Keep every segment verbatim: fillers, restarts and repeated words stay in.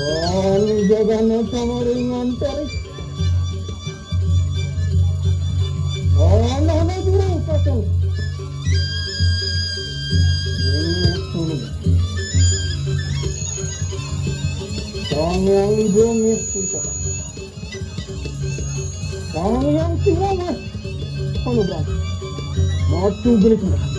Kang jagana kamaringan tarik. Ana-ana jurang pasang. Ini sulit. Kang yang ibu miskin. Kang yang sirama. Kono, Bang. Maju gini, Bang.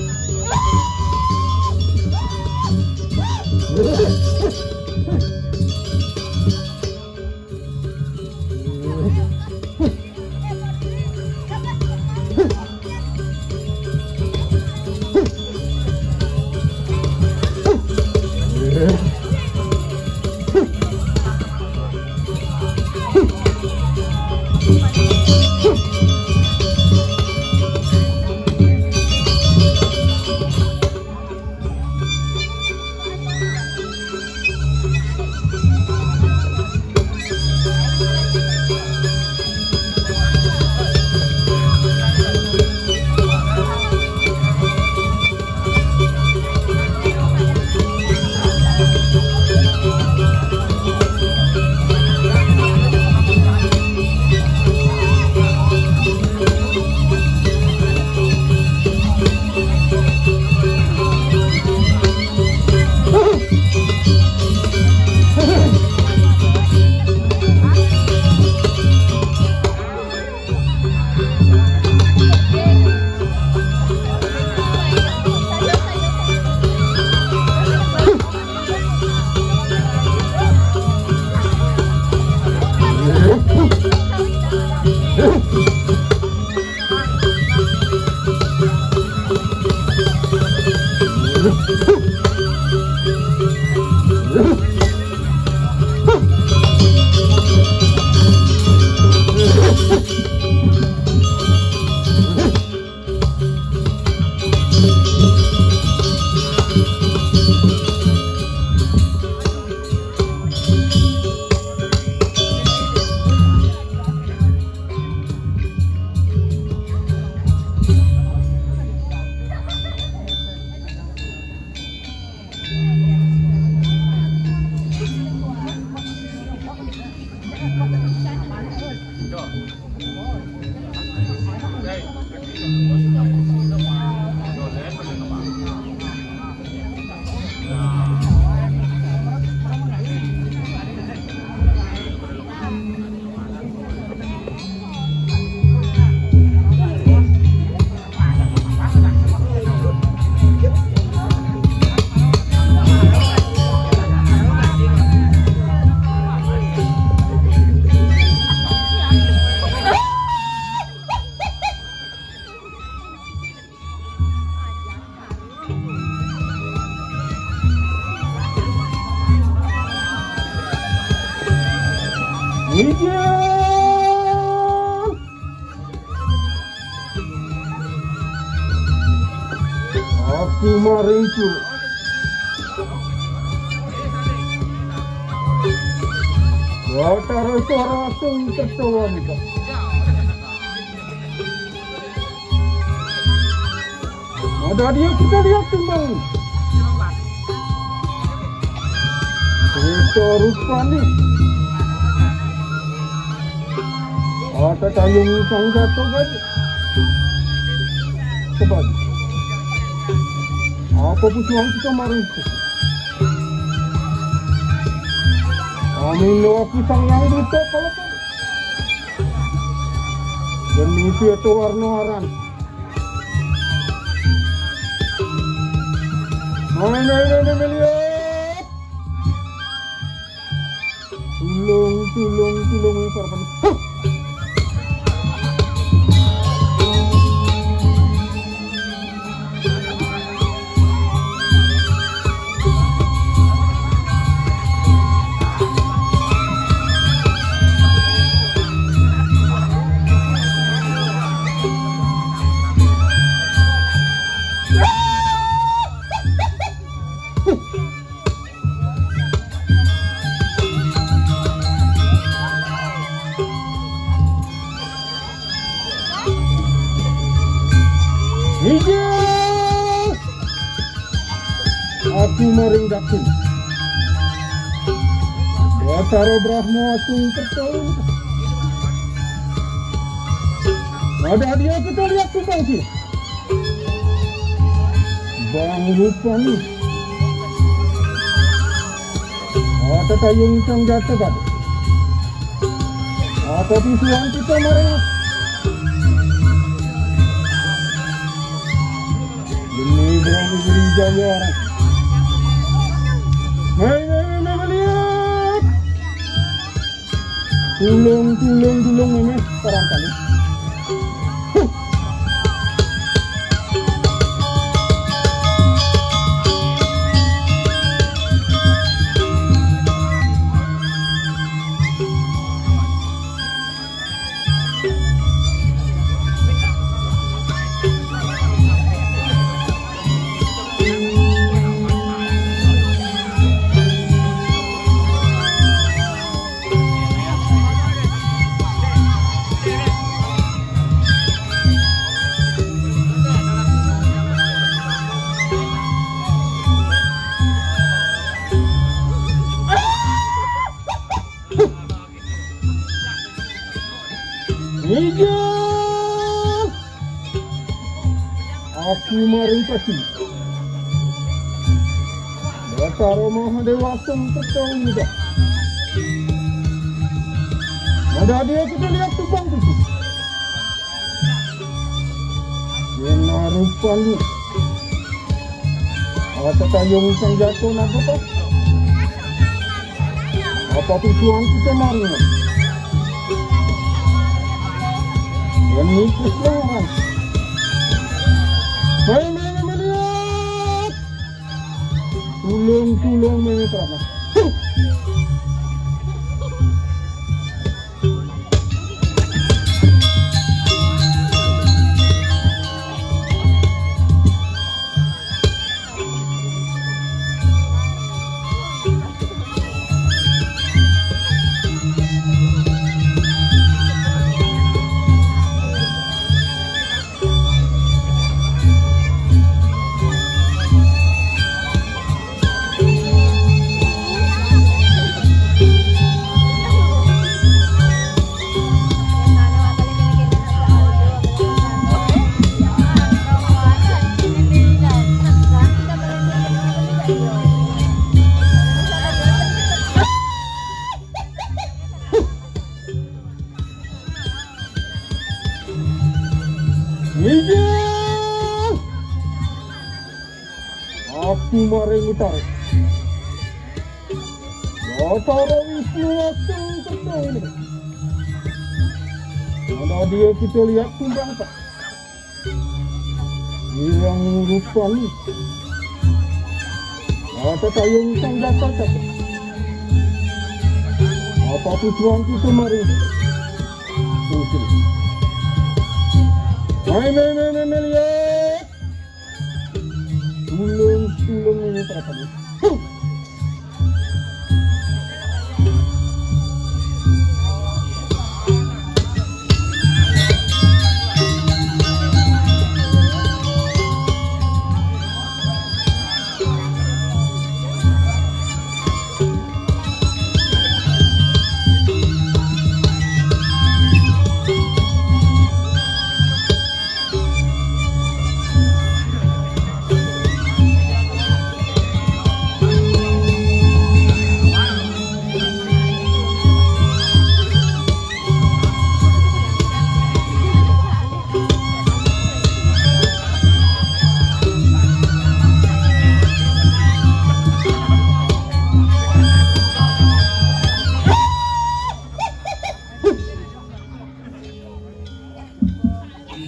Aku marincul. Watara suara sing tertawa nika. Ada dia kita lihat tumbang. Itu rupanya. Ada tayung sang jatuh kan. Coba. Apa perjuangan kita kemarin? Amin, aku sang yang buta kalau kan. Dan itu itu warna-warna. Melihat. Tulung, tulung, tulung, ini para. Huh! Maring Daksina. Batara Brahma Asung Kerta. Ada dia kita lihat tumbang sila. Bang rupani. Ada tayung sang jatuh batu. Apa tujuan kita maring? Demi Prabu Sriwijaya. Mai, mai, mai, mai, melihat. Tulung, tulung, tulung, mémé, barangkali. Huh. Inggih. Aku maring pasti. Batara Mahadewa Sung Kerta Winata. Ada dia kita lihat tumbang itu. Yén rupani. Ada tayung sang jatuh naga toh. Apa tujuan kita maring? Yén mikir lawan. Hai, mémé, mémé, lihat. Tulung, tulung, mémé, terapna. Inggih. Aku maring utara. Batara Wisnu Agung Kerta Winata. Ada dia kita lihat tumbang tak? Irang rupani. Ada tayung sang jatuh tak? Apa tujuan kita maring? Oke. Mai, mai, mai, mai, mai, lihat. Tulung, tulung ini terasa. Huh.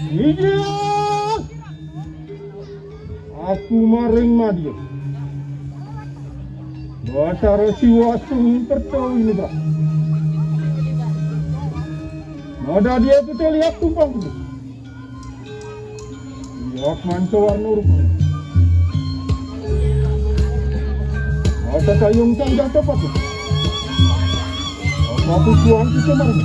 Inggih. Aku maring madya. Batara Siwa Sung Kerta Winata. Ada dia kita lihat tumbang itu. Lihat manca warna rupa. Ada tayung sang jatuh patut. Aku tuan kita maring.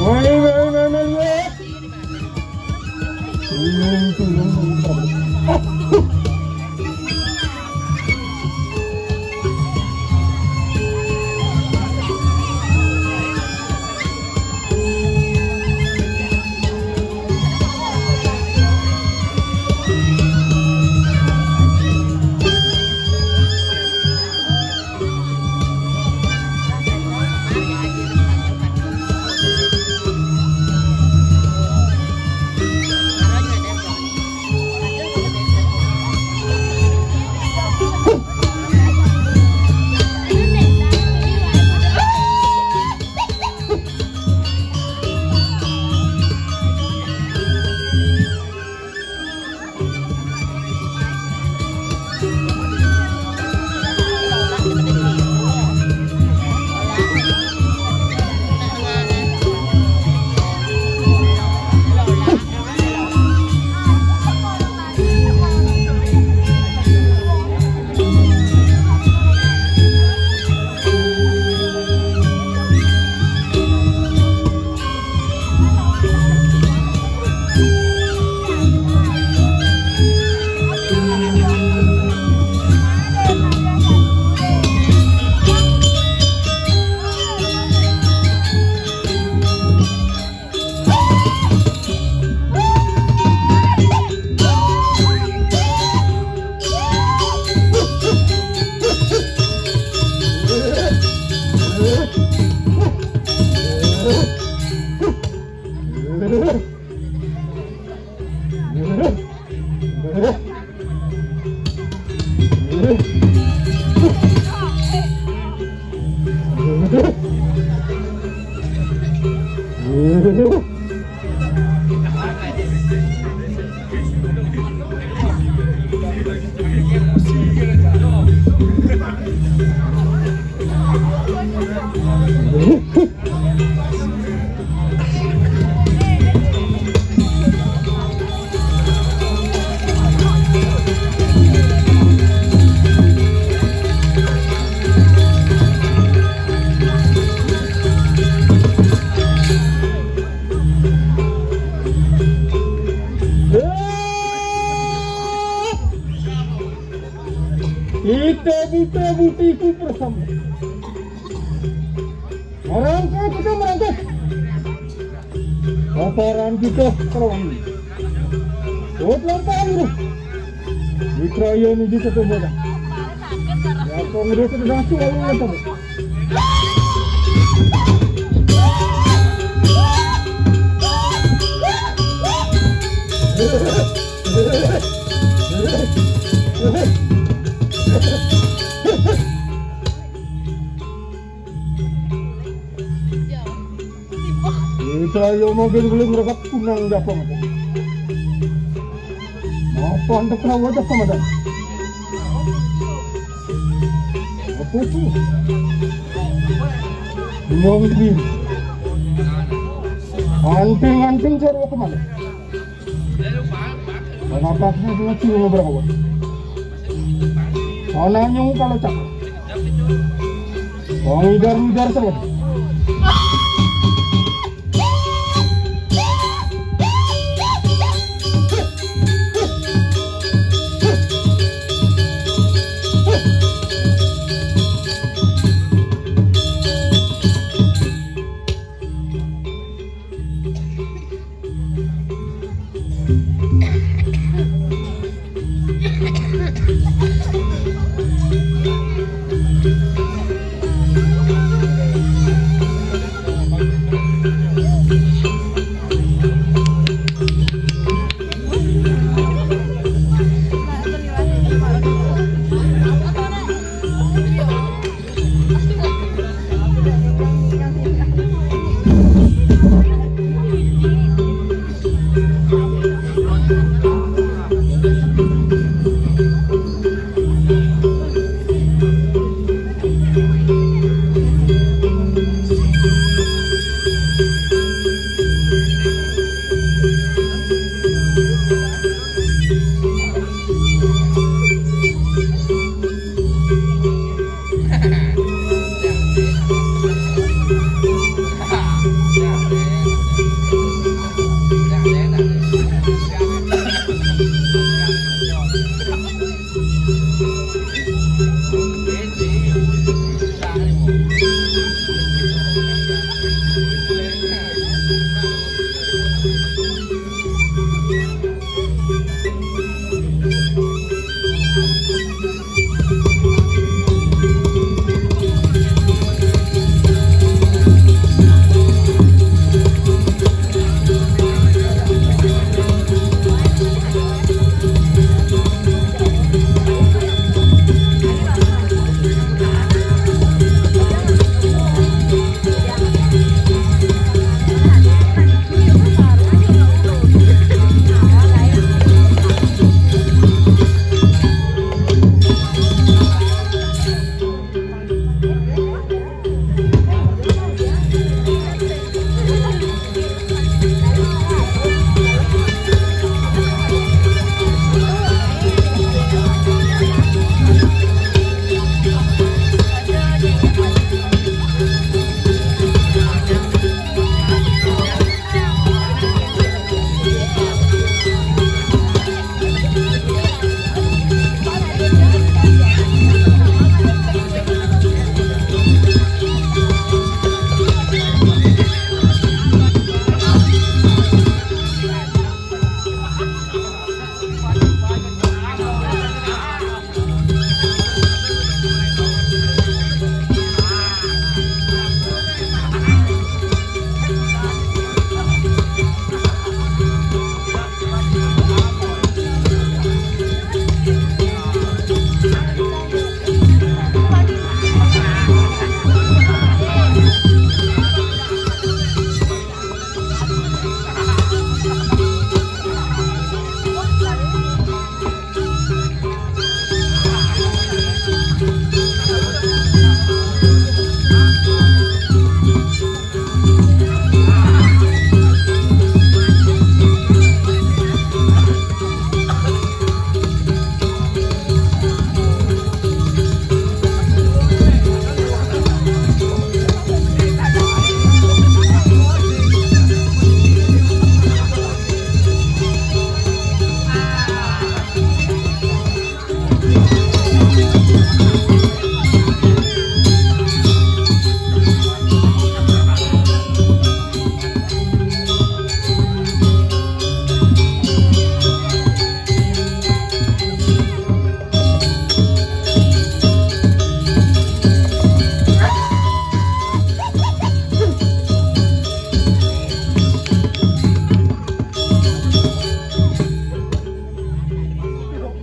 Wai, wai, wai, wai, lihat. Ita buta butiku bersama. Merangkak kita merangkak. Paparan kita terlalu. Buat lampahan itu. Mitra yang ini kita temukan. Ya, kau ngurus itu dah tu lalu lampahan. Saya makin beli mereka tunang dapat. Apa anda perawa dapat, madam? Apa tu? Nyong bin. Anting-anting cari apa mana? Kenapa sih cuma berapa? Anaknya kalau cakap. Wong idar-idar terus.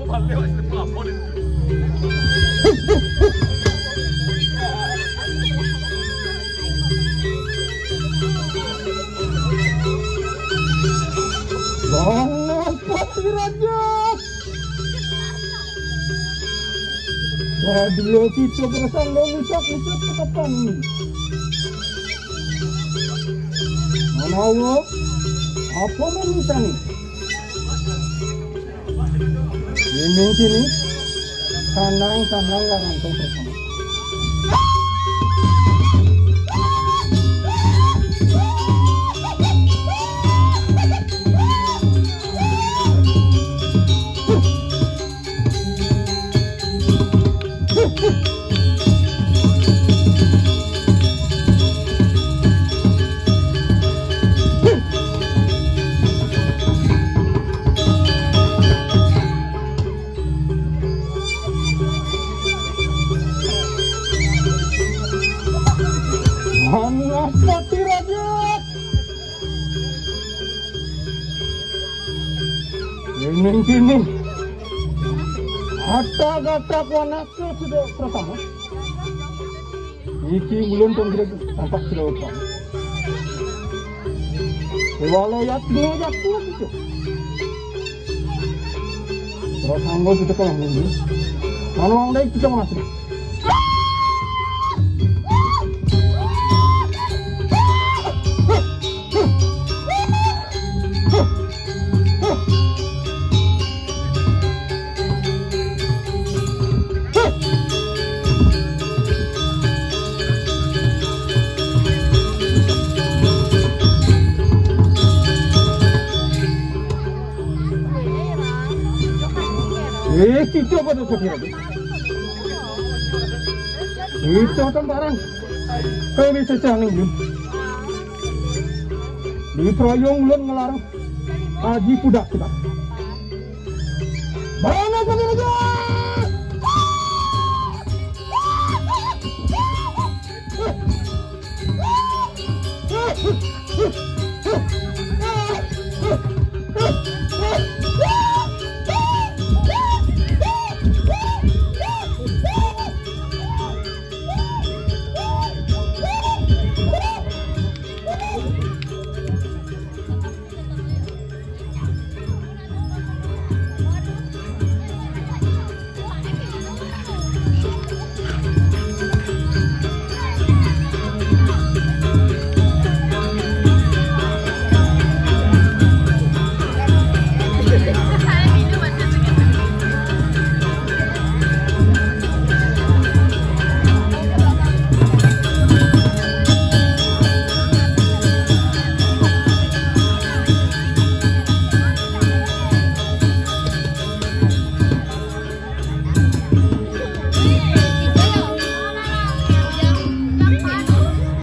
Bang Pati Raja. Dadi kita berasa lo ngucap-ngucap ke depan. Manawa, apa manusa ni? Ini kini, sanang-sanang larang tong bersama. Mangapati Raja? Ini kini. Kata-kata kuanak sudah pertama. Iki ulun pun tidak tampak sudah utang. Kewala yat dia yat dia gitu. Terus anggo kita kalau nunggu. Mana orang dari kita masih. Eh, kita pada sakit. Kita kan barang. Kami sesah ning. Di proyong ulun ngelarang. Aji pudak kita. Mana tadi raja?